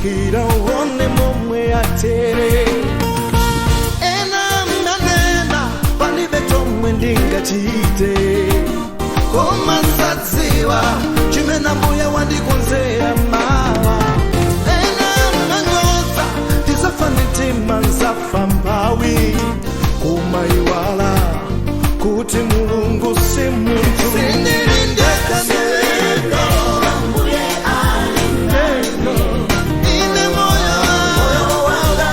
Dikira uone momwe atere. Ena manena palibe chomwe ndingachite, koma nsadziwa chimene Ambuye wandikonzera mawa. Ena manyoza ndizafa mitima nzafa mphawi, koma iwala kuti Mulungu si munthu. Sindilindekandeka ine moyo wanga.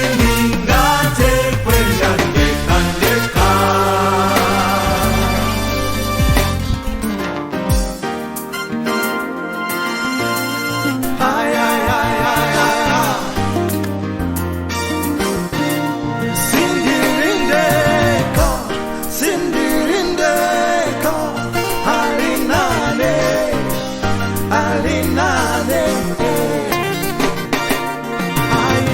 Sindingathe kwenda ndekha ndekha. Ay, ay, ay, ay, ay, ay. Sindirindeka, sindirindeka, alinane, alinane. Ay.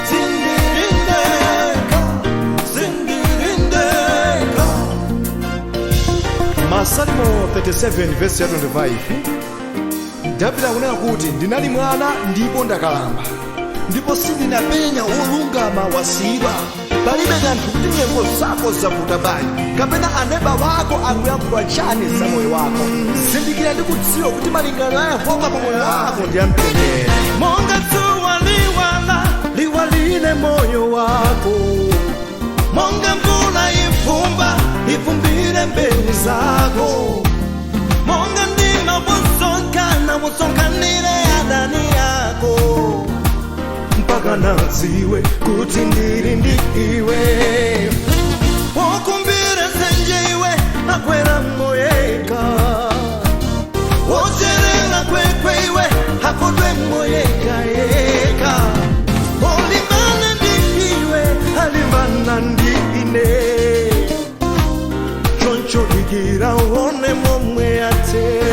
Sindirindeka, sindirindeka. Masalimo 37 verse ya 25, Davide akunena kuti, ndinali mwana ndipo ndakalamba, ndipo sindinapenya wolungama wasiyidwa. Palibe kanthu kuti nyengo zako zavuta bwanji, kapena aneba wako akuyankhula chani za moyo wako. Zindikira ndi kudziwa kuti malingaliro a Yehova pa moyo wako ndi amtendere. Monga dzuwa liwala liwalile moyo wako, monga mvula ivumba ivumbile mbewu zako, monga ndima wosonkana wosonkanile adani yako, mpaka nadziwe kuti ndili ndi iwe. Wokumbira nsenje iwe akwera moyeka, wocherera kwekwe iwe akodwe moyekayeka. Olimbana ndi iwe alimbana ndi ine, choncho dikira uone momwe atere.